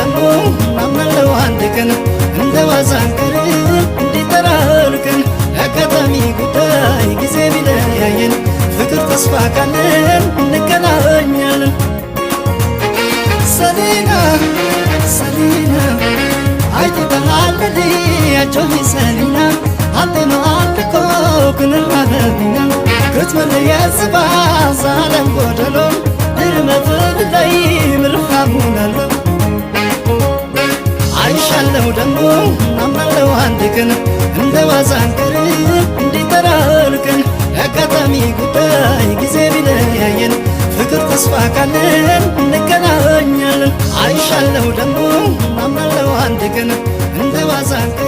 ደግሞ አምናለሁ አንድ ቀን እንደ ዋዛ አንቀርም እንዲጠራርቀን። የአጋጣሚ ጉዳይ ጊዜ ቢለያየን ፍቅር ተስፋ ካለን እንገናኛለን። ሰሊና ሰሊና አይተጠላለሊ አጆኒ ሰሊና አጤኖ አልኮ ክንራረቢና ክትመለየ ጽባ ዛለም ጎደሎ ድርመትልለይ ምርኻቡናሎ። አይሻለሁ ደግሞ አምናለሁ አንድ ቀን እንደ ዋዛ አንቀርም እንዲጠራርቀን። የአጋጣሚ ጉዳይ ጊዜ ቢለያየን ፍቅር ተስፋ ካለን እንገናኛለን። አይሻለሁ ደግሞ አምናለሁ አንድ ቀን እንደ ዋዛ አንቀርም።